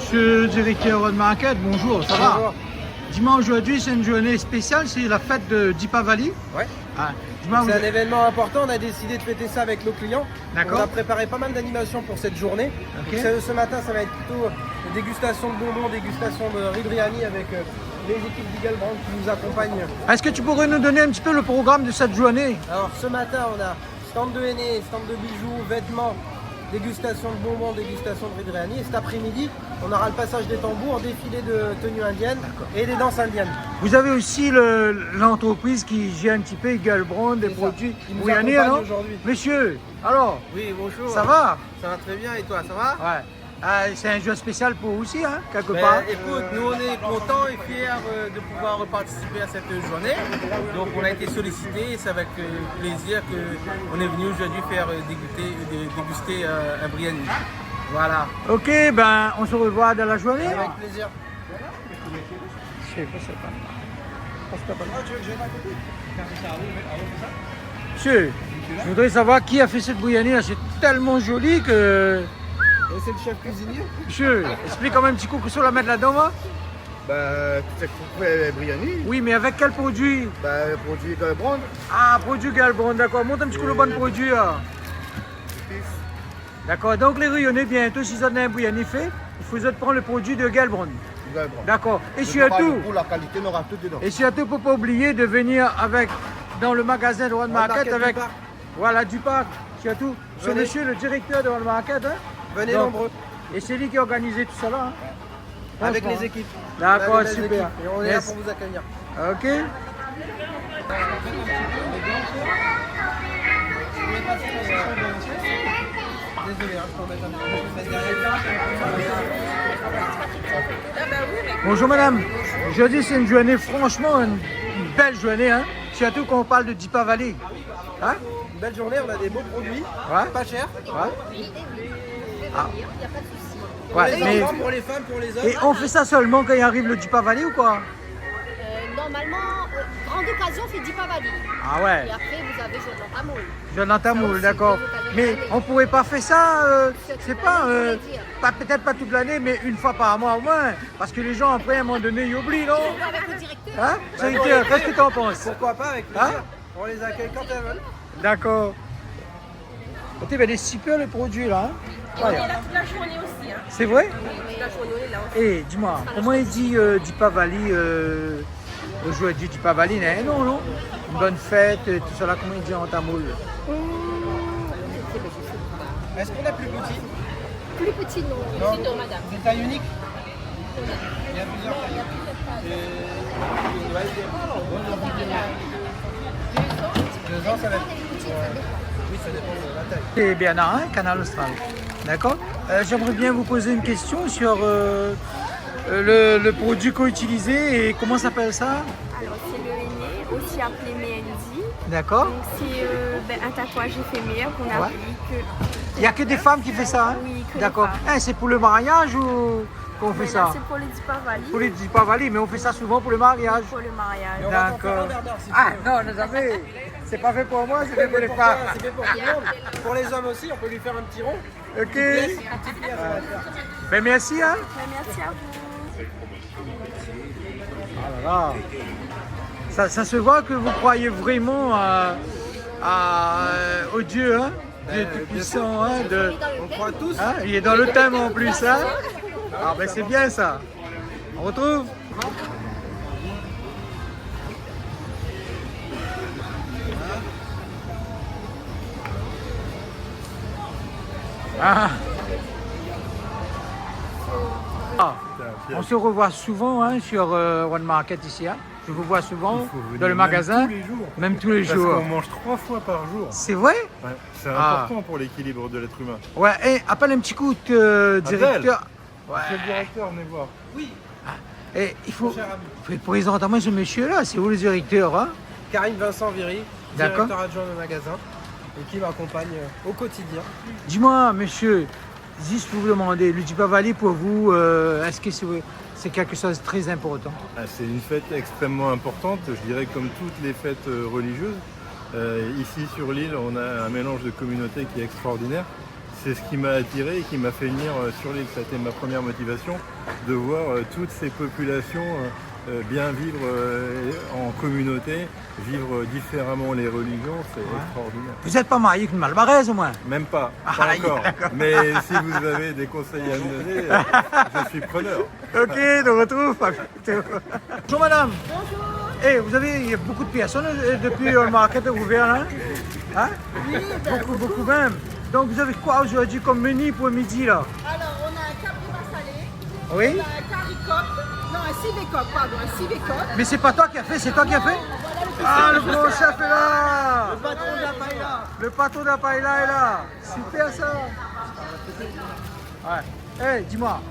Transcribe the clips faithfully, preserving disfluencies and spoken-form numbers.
Monsieur le directeur One Market, bonjour, ça va ? Bonjour. Dis-moi, aujourd'hui, c'est une journée spéciale, c'est la fête de Deepavali. Ouais. Ah, dis-moi, c'est un événement important, on a décidé de fêter ça avec nos clients. D'accord. On a préparé pas mal d'animations pour cette journée. Ok. Donc, ce, ce matin, ça va être plutôt dégustation de bonbons, dégustation de riz biryani avec, euh, les équipes d'Eagle Brand qui nous accompagnent. Est-ce que tu pourrais nous donner un petit peu le programme de cette journée ? Alors, ce matin, on a stand de henné, stand de bijoux, vêtements, dégustation de bonbons, dégustation de riz biryani. Et cet après-midi, on aura le passage des tambours, défilé de tenues indiennes et des danses indiennes. D'accord. Vous avez aussi le, l'entreprise qui gère un petit peu Eagle Brand, des produits. C'est ça. Qui nous accompagne aujourd'hui. Monsieur, alors, oui, bonjour. Ça va ? Ça va très bien, et toi, ça va ? Ouais. Ah, c'est un jour spécial pour vous aussi, hein, quelque part. Ben, écoute, nous, on est contents et fiers, euh, de pouvoir participer à cette journée. Donc, on a été sollicités et c'est avec, euh, plaisir que on est venu aujourd'hui faire, euh, déguster, euh, dé-, déguster, euh, un biryani. Voilà. Ok, ben, on se revoit dans la journée. Avec plaisir. Je sais pas, c'est pas mal. Parce que... Monsieur, je voudrais savoir qui a fait cette biryani là, c'est tellement joli que... Et c'est le chef cuisinier. Monsieur, explique quand même un petit coup, kosa ou la mèt ladan, hein ? Bah, c'est pour faire biryani. Oui, mais avec quel produit ? Bah, le produit Eagle Brand. Ah, produit Eagle Brand, d'accord. Montre un petit coup le bon produit, là. Épices. D'accord, donc les Rényoné, bientôt, si zot néna in biryani fé, i fo zot pran le produit de Eagle Brand. Eagle Brand. D'accord. Et surtout, nora le gou, la kalité, nora tout dedan. Et surtout, faut pas oublier de venir avec, dans le magasin de One Market, One Market avec, du parc. Voilà, du parc. Surtout, ce monsieur, le directeur de One Market, hein. Venez nombreux. Donc, et c'est lui qui a organisé tout ça là, hein. Avec les équipes. Franchement. D'accord, super. On a les mêmes équipes et on est là pour vous accueillir. Merci. Ok. Désolé, hein, je peux mettre un petit peu plus derrière. Bonjour madame. Aujourd'hui, c'est une journée, franchement, une, une belle journée, hein. Surtout quand on parle de Deepavali. Hein ? Une belle journée, on a des beaux produits, pas chers. Ouais. Ah. Pour les enfants, pour les femmes, pour les hommes. Ouais, mais, et on fait ça seulement quand il arrive le Deepavali ou quoi ? Euh, normalement, euh, grande occasion, c'est Deepavali. Ah ouais. Et après, vous avez jour de l'an tamoul. Jour de l'an tamoul, d'accord. Ça aussi, deux occasions par année. Mais on pourrait pas faire ça, euh, je sais pas, euh, pas, peut-être pas toute l'année, mais une fois par mois au moins. Parce que les gens, après, à un moment donné, ils oublient, non ? Avec le directeur. Hein ? Bah, directeur, qu'est-ce que t'en penses ? Pourquoi pas, avec plaisir. Hein ? On les accueille quand elles veulent. D'accord. Oté, ben, lé super le produit là, hein ? Et on est là toute la journée aussi, hein. C'est vrai ? Oui, toute la journée, on est là aussi. Eh, dis-moi, comment il dit, euh, Deepavali, euh, aujourd'hui, Deepavali, non, non, non ? Une bonne fête, euh, tout ça là, comment il dit en tamoul ? Est-ce qu'on a plus petit ? Plus petit, non. Non. C'est de taille unique ? Il y a plusieurs tailles. Et deux ans, ça va être... Oui, ça dépend de la taille. C'est Bernard, hein, Kanal Austral. D'accord. Euh, j'aimerais bien vous poser une question sur, euh, euh, le, le produit que vous utilisez et comment s'appelle ça ? Alors, c'est le henné, aussi appelé méhendy. D'accord. Donc, c'est, euh, ben, un tatouage éphémère qu'on applique. Ouais. Il y a que des femmes qui font ça, hein ? Oui, que des femmes. D'accord. Hein, c'est pour le mariage ou qu'on fait ça ? Mais là, c'est pour le Deepavali. Pour le Deepavali, mais on fait ça souvent pour le mariage. Pour le mariage. D'accord. Mais on va t'en faire un, Bernard, si tu veux. Ah, non, non, jamais. C'est pas fait pour moi, c'est fait pour les femmes. C'est fait pour toi, c'est fait pour tout le monde. Pour les hommes aussi, on peut lui faire un petit rond. Ok. Une petite pièce, une petite pièce, on va le faire. Ben, merci, hein. Ben, merci à vous. Ah là là. Ça, ça se voit que vous croyez vraiment à, à, euh, au Dieu, hein ? Dieu tout-puissant, hein, de... On croit tous. Hein, il est dans le thème en plus, hein ? Ah ben, c'est bien ça. On retrouve. Ah. Ah. On se revoit souvent, hein, sur, euh, One Market ici, hein. Je vous vois souvent dans le magasin. Il faut venir même tous les jours. Même tous les jours. Parce qu'on mange trois fois par jour. C'est vrai ? Ouais, c'est important pour l'équilibre de l'être humain. Ah. Ouais, et appelle un petit coup, euh, directeur. Appelle. Ouais. Monsieur le directeur, venez voir. Oui. Ah, et il faut, mon cher ami, faut présenter à moi ce monsieur-là, c'est vous le directeur, hein ? Karim Vincent Viry, d'accord, directeur adjoint de magasin, et qui m'accompagne, euh, au quotidien. Dis-moi, monsieur, juste pour vous demander, le Deepavali pour vous, euh, est-ce que c'est, c'est quelque chose de très important ? Ah, c'est une fête extrêmement importante, je dirais comme toutes les fêtes, euh, religieuses. Euh, ici sur l'île, on a un mélange de communautés qui est extraordinaire. C'est ce qui m'a attiré et qui m'a fait venir, euh, sur l'île. Ça a été ma première motivation de voir, euh, toutes ces populations, euh, euh, bien vivre, euh, en communauté, vivre différemment les religions, c'est extraordinaire. Vous êtes pas marié avec une Malbaraise, au moins ? Même pas, pas encore. Ah, d'accord. Mais si vous avez des conseils à me donner, euh, je suis preneur. Ok, nous retrouvons. Bonjour madame. Bonjour. Eh, vous avez, il y a beaucoup de personnes, euh, depuis, euh, le market ouvert là, hein ? Oui, ben, beaucoup, beaucoup même. Donc vous avez quoi aujourd'hui comme menu pour midi là ? Alors, on a un cabri massalé, oui, on a un curry coq, non, un civet coq, pardon, un civet coq. Mais c'est pas toi qui as fait, c'est toi qui as fait ? Non, voilà le... Ah, le grand chef est là. Le patron de la paella. Le patron de la paella est là. Super ça. Ouais. Eh, dis-moi,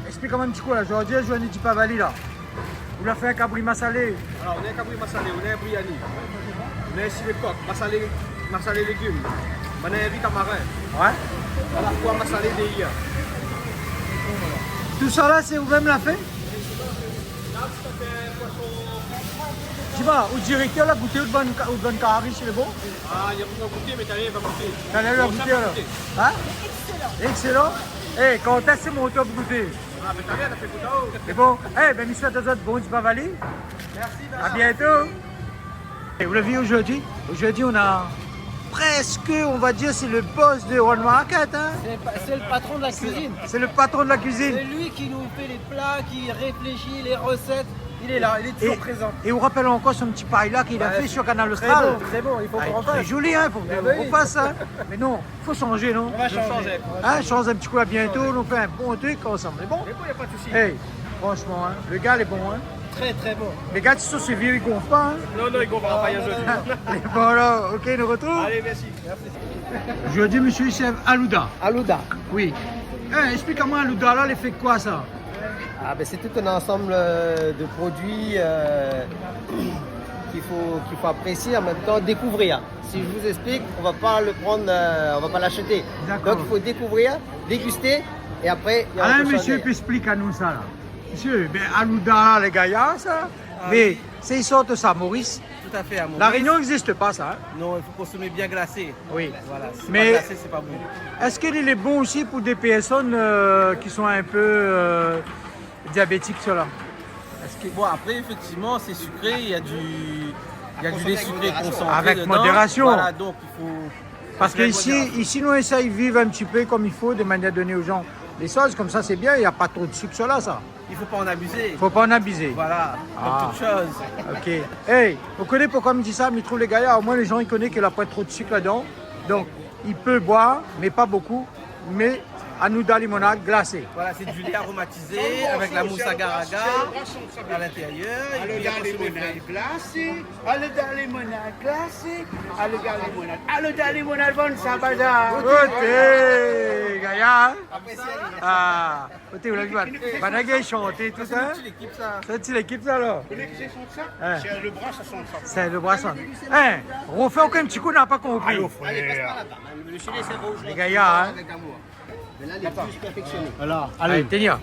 explique-moi un petit coup là. Aujourd'hui, journée Dipavali là. Ou la fé in kabri masalé. Alors, on a un cabri massalé, on a un biryani, on a un civet coq, massalé, massalé légumes, on a un riz tamarin. Ouais. À la fois massalé de hier. Tout ça là, c'est vous-même la fait ? Dis-moi, ou direktèr la gouté out bann ka-, out bann kari, lé bon ? Ah, li la pankor gouté, mé talèr li va gouté. Talèr li va gouté, alor. Hein ? Excellent. Excellent. Eh, kan èske sé mon top gouté ? Ah, mé talèr li la fé gouté aou. Lé bon. Eh ben, mésyé, a tout de suite, bon Dipavali. Merci, à bientôt. Et vous l'avez vu aujourd'hui ? Aujourd'hui, on a presque, on va dire, c'est le boss de One Market, hein ? C'est pa-, c'est le patron de la cuisine. C'est, c'est le patron de la cuisine. C'est lui qui nous fait les plats, qui réfléchit les recettes. Il est là, il est toujours présent. Et, et on rappelle encore son petit paella qu'il a fait sur Canal Austral. Bah, c'est très bon, très bon, il faut qu'on en fasse. Ah, très joli, hein, faut qu'on refasse, hein. Ah, bah oui. Mais non, faut changer, non ? On va changer. Hein, change un petit coup, à bientôt, on fait un bon truc ensemble, c'est bon ? Mais bon, y a pas de souci. Hey, franchement, hein, le gars, il est bon, hein. Très, très bon. Les gars, tu sais, c'est vieux, il gonfle pas, hein. Non, non, il gonflera pas, il y a aujourd'hui. Et voilà, ok, nous retrouvons. Allez, merci. Aujourd'hui, monsieur, il sert alouda. Alouda. Oui. Eh, explique-moi, alouda, là, il fait quoi, ça ? Ah, ben, c'est tout un ensemble, euh, de produits, euh, qu'il faut, qu'il faut apprécier, en même temps découvrir. Si je vous explique, on va pas le prendre, euh, on va pas l'acheter. D'accord. Donc, il faut découvrir, déguster, et après, il y a autre chose à dire. Alain, mésyé, explique anou sa la. Mésyé, ben, alouda, lé gayar sa. Ah oui. Mé sé, i sort sa Maurice. Tout à fait, à Maurice. La Réunion n'existe pas, ça, hein ? Non, il faut consommer bien glacé. Oui. Voilà, si c'est pas glacé, c'est pas bon. Mais est-ce qu'il est bon aussi pour des personnes, euh, qui sont un peu, euh, diabétiques, cela ? Est-ce que... Bon, après, effectivement, c'est sucré, il y a du, il y a du lait sucré concentré dedans. À consommer avec modération. Avec modération. Voilà, donc il faut... Parce que ici, ici, nous, on essaye de vivre un petit peu comme il faut, de manière à donner aux gens des choses. Comme ça, c'est bien, il n'y a pas trop de sucre sur là, ça. Il faut pas en abuser. Faut pas en abuser. Voilà, comme toute chose. Ah. Ok. Hey, ou koné poukoué mi di sa, mi trouv lé gayar, au moins les gens, i koné ke la poin tro de sik ladan. Donc, i pé boir, mé pa bokou. Mé alouda limonad glasé. Voilà, c'est du lait aromatisé avec la mousse agar-agar à l'intérieur, et puis après, on se met... Alouda limonad glasé, alouda limonad glasé, alouda limonad, alouda limonad, vann sa bazar. Oté, gayar, hein ? Ah. Oté, ou la vi, banna i shanté, tout sa. Sé in ti lékip, sa. Sé in ti lékip, sa, alor. Hein. Sé le bras, sa shant sa. Sé le bras, sa. Hein, refé ankor in ti kou, na pa konpri. Alé, frèr. Lé gayar, hein. Voilà, alé. Alé, Ténia.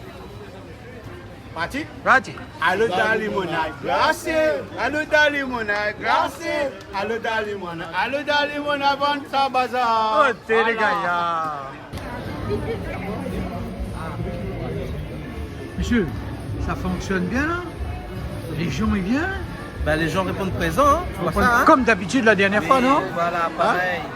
Parti ? Parti. Alouda limonad glasé, alouda limonad glasé, alouda limonad, alouda limonad, vann sa bazar. Oté, lé gayar. Voilà. Monsieur, ça fonctionne bien, là ? Les gens, ils viennent ? Ben, les gens répondent présent, hein, tu vois ça, hein ? Comme d'habitude, la dernière fois, non ? Voilà, pareil. Hein ?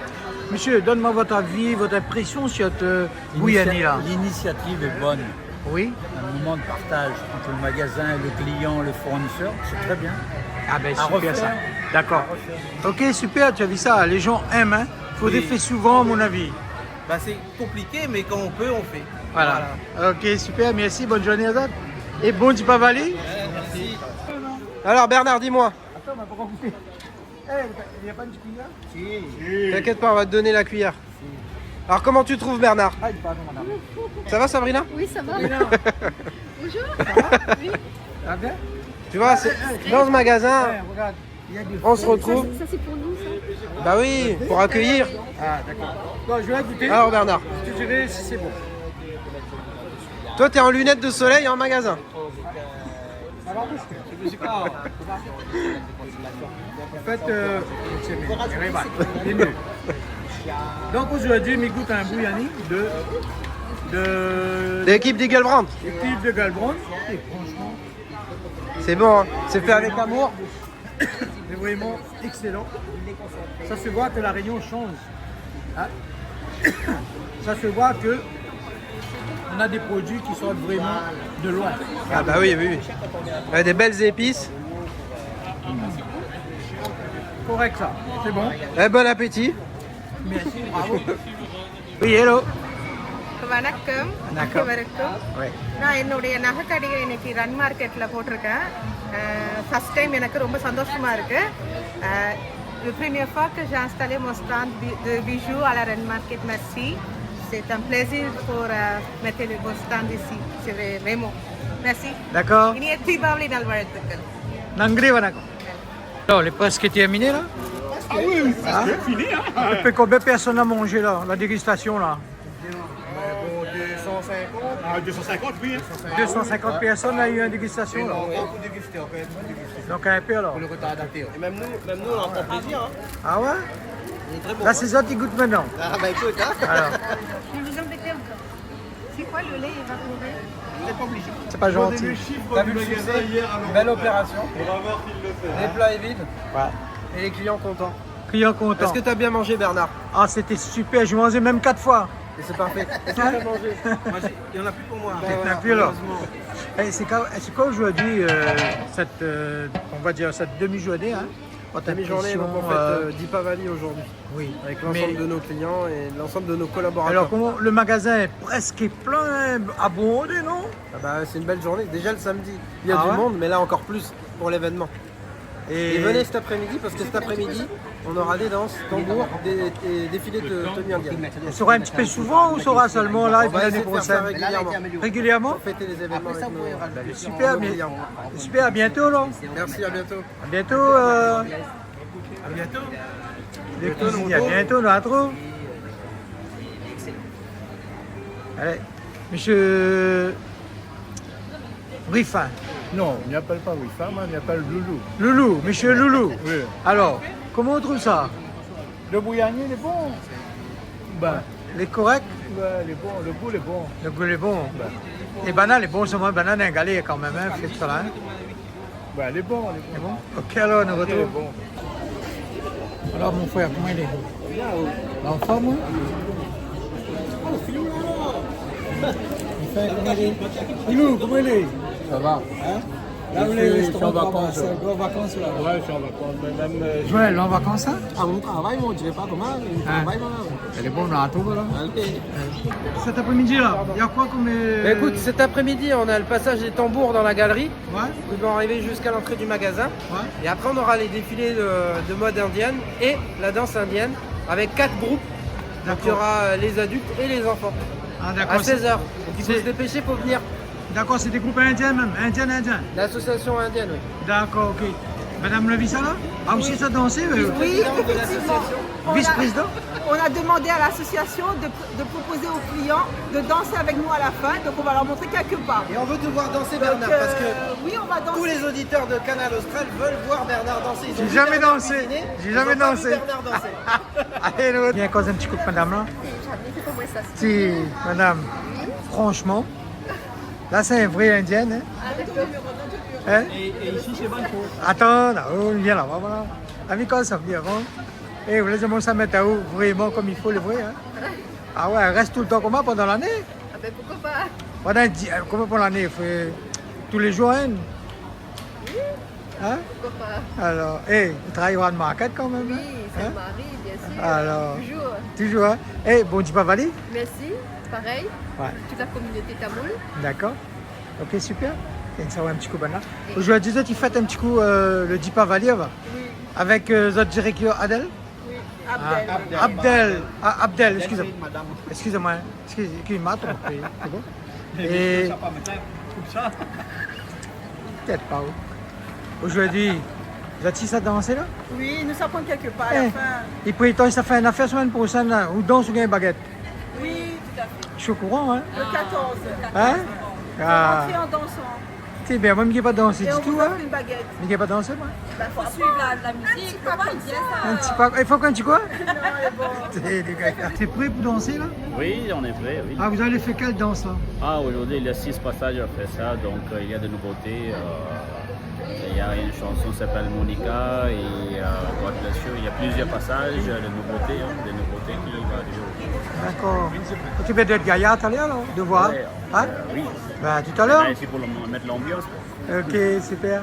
Monsieur, donne-moi votre avis, votre impression sur cette, euh, bouillie, là. L'initia-, l'initiative est bonne. Oui. Un moment de partage entre le magasin, le client, le fournisseur, c'est très bien. Ah ben, super, ça. À refaire. D'accord. À refaire. Ok, super, tu as vu ça, les gens aiment, hein. Faudrait faire souvent, à mon avis. Oui. Bah, c'est compliqué, mais quand on peut, on fait. Voilà. Voilà. Ok, super, merci, bonne journée à toi. Et bon Dipavali. Ouais, merci. Alors, Bernard, dis-moi. Attends, on m'a pas encore goûté. Eh, y a pas une cuillère ? Si. T'inquiète pas, on va te donner la cuillère. Si. Alors, comment tu trouves, Bernard ? Ah, il est pas bon, madame. Ça va, Sabrina ? Oui, ça va. Sabrina. Bonjour. Ça va ? Oui. Ça va bien ? Tu vois, c'est, eh, eh, dans ce magasin, eh, regarde, il y a des... On se retrouve. Ça, c'est, ça, c'est pour nous, ça. Bah oui, pour accueillir. Ah, d'accord. Bon, je vais goûter. Alors, Bernard. Je te dirai si c'est bon. Toi, t'es en lunettes de soleil en magasin. En fait, euh, c'est mieux. Donc aujourd'hui, mi gout in bouryani de, de l'équipe de Galbrandt. L'équipe de Galbrandt. Et franchement, c'est bon, hein. C'est fait avec amour. C'est vraiment excellent. Ça se voit que La Réunion change. Hein ? Ça se voit que on a des produits qui sortent vraiment de loin. Ah bah oui, oui, oui. Ouais, des belles épices. Correct, ça. C'est bon. Eh, bon appétit. Merci, bravo. Oui, hello. வணக்கம். வணக்கம். அனைவருக்கும். Oui. நான் என்னுடைய நகை கடையை இன்னைக்கு ரன் மார்க்கெட்ல போட்டிருக்கேன். அஹ், ஃபர்ஸ்ட் டைம், எனக்கு ரொம்ப சந்தோஷமா இருக்கு. அஹ், la première fois que j'ai installé mon stand bi-, de bijoux à la Rennes Market, merci. C'est un plaisir pour, euh, mettre le, mon stand ici. C'est vrai, vraiment. Merci. D'accord. இனிய தீபாவளி நல்வாழ்த்துக்கள். நன்றி, வணக்கம். Alors, il est presque terminé, là ? Ah oui, oui, presque fini, hein. Et combien de personnes ont mangé, là, la dégustation, là ? Euh, bon, deux cent cinquante. Ah, deux cent cinquante, oui, hein. Deux cent cinquante personnes ont eu une dégustation, là. Et on peut déguster, on peut déguster. Donc, un peu, alors. Pour le retard d'intérêt. Et même nous, même nous, on en prend plaisir, hein. Ah ouais ? Il est très bon, hein. Là, c'est ça qui goûte maintenant. Ah, bah, écoute, hein. Alors. Je vais vous embêter encore. C'est quoi le lait évaporé ? Vous êtes pas obligé. C'est pas gentil. T'as vu le succès ? Belle opération. On va voir s'il le fait. Les plats vides. Ouais. Et les clients contents. Clients contents. Est-ce que t'as bien mangé, Bernard ? Ah, c'était super. J'ai mangé même quatre fois. Et c'est parfait. Est-ce que t'as mangé ? Moi, j'ai, il y en a plus pour moi. Ben voilà, malheureusement. Eh, c'est quoi, c'est quoi aujourd'hui, euh, cette, euh, on va dire, cette demi-journée, hein ? Demi-journée, donc on fête, euh, Deepavali aujourd'hui. Oui, avec l'ensemble de nos clients et l'ensemble de nos collaborateurs. Alors, comment, le magasin est presque plein, hein, abondé, non ? Ah bah, c'est une belle journée. Déjà le samedi, il y a du monde, mais là encore plus pour l'événement. Ah ouais ? Et venez cet après-midi, parce que cet après-midi, on aura des danses, tambours, des, et défilé de tenues indiennes. Et sera un petit peu souvent ou sera seulement là, et puis l'année prochaine ? On va essayer de faire ça régulièrement. Régulièrement ? Pour fêter les événements avec nos, nos clients. Ben, super, mais, super, à bientôt, alors. Merci, à bientôt. À bientôt, euh, à bientôt. Les cuisiniers, à bientôt, nous retrouvons. Allez, monsieur Ruffin. Non, mi apèl pa Ruffin, moin, mi apèl Loulou. Loulou, monsieur Loulou. Oui. Alors, comment on trouve ça ? Le bouryani, il est bon. Ben. Il est correct ? Ouais, il est bon, le goût, il est bon. Le goût, il est bon. Ben. Les bananes, les bons, c'est moins banane, galé quand même, hein, c'est ça, hein. Ben, lé bon, lé bon. Lé bon ? Ok, alor, nou artrouv. Lé bon. Alor, mon frèr, koman i lé ? Anform, in ? Mon frèr, koman i lé ? Loulou, koman i lé ? Sa va. In ? La, ou lé an restaurant, travay, sé gran vakans, la. Ouais, je suis en vacances, mais même, euh, Joël, an vakans, in ? Ah, mon travay, moin, mi diré pa koman, mi travay, moin, la. Lé bon, nou artrouv, la. Ok. Cet après-midi, là, il y a quoi comme, euh... Bah, écoute, cet après-midi, on a le passage des tambours dans la galerie. Ouais. Ils vont arriver jusqu'à l'entrée du magasin. Ouais. Et après, on aura les défilés de, de mode indienne et la danse indienne avec quatre groupes. Donc, il y aura, euh, les adultes et les enfants. Ah, d'accord. À seize heures. Donc, il faut se dépêcher pour venir. D'accord, c'est des groupes indiens même, indien, indien. L'association indienne, oui. D'accord, ok. Madame Levissa, là ? Ah, aussi, ça danse, euh... Oui, effectivement. Vice-présidente. On a, on a demandé à l'association de de proposer aux clients de danser avec nous à la fin. Donc, on va leur montrer quelques pas. Et on veut te voir danser, Bernard, parce que tous les auditeurs de Kanal Austral veulent voir Bernard danser. Ils ont vu Bernard cuisiner, ils ont pas vu Bernard danser. J'ai jamais dansé. J'ai jamais dansé. Allez, nou vien koz in ti kou, madam, la. Ti, madam, franchement, la, sé in vré indienne, in. Ah, d'accord. In ? Et, et ici, c'est Banco. Atann, la, oh, vien la, voilà. Avi, kan sa vni avan. É, ou lé zot, sa mèt aou vréman konm i fo, lé vré, in ? Ah ouais, rès toultan konmsa pandan lané ? Ah ben, pourquoi pas ? Pandan di-, euh, konm pandan lané, i fo, euh, tou lé zour, in ? Oui. In ? Pourquoi pas ? Alor, é, ou travay o Rennes Market kanmèm, in ? Oui, Sainte-Marie, bien sûr. Alor, toujours. Toujours, in ? É, bon Deepavali. Merci, pareil. Ouais. Toute la communauté tamoule. D'accord. Ok, super. É sa va in ti kou, banna. Oui. Zordi, zot i fèt in ti kou, euh, le Deepavali, va. Oui. Avèk, euh, zot direktèr Adèl. Oui, Abdel. Ah, Abdel. Ah, Abdel, excusez-moi. Excusez-moi, excusez, excusez-moi, trompé, c'est bon. É sa pa mèt in kou sa. Pétèt pa, oui. Zordi, zot i sa dansé la ? Oui, nou sa pran kèk pa a la fin. É, i prétan sa fé in afèr semèn proshèn la, ou dans ou gingn bagèt. Oui, tout à fait. Je suis au courant, hein. Le quatorze. Hein ? Faut rentrer en dansant. Ah. C'est bien, moi, je ne vais pas danser du tout, hein. Et on vous offre une baguette. Je ne vais pas danser, moi. Bah, faut suivre la, la musique, faut pas dire ça. Un petit pas. Il faut qu'on dise quoi ? Non, elle est bonne. C'est des gars. T'es prêt pour danser, là ? Oui, on est prêt, oui. Ah, vous allez faire quelle danse, là ? Ah, aujourd'hui, il y a six passages à faire ça, donc, euh, il y a de nouveautés, euh, il y a une chanson qui s'appelle Monica et, euh, God Bless You. Il y a plusieurs passages, euh, de nouveautés, hein, des nouveautés qui va arriver aujourd'hui. D'accord. Et tu vas être gaillard tout à l'heure, là, de voir. Ouais, hein ? Euh, oui. Bah, tout à l'heure. Ben, c'est pour le, mettre l'ambiance, quoi. Ok, super.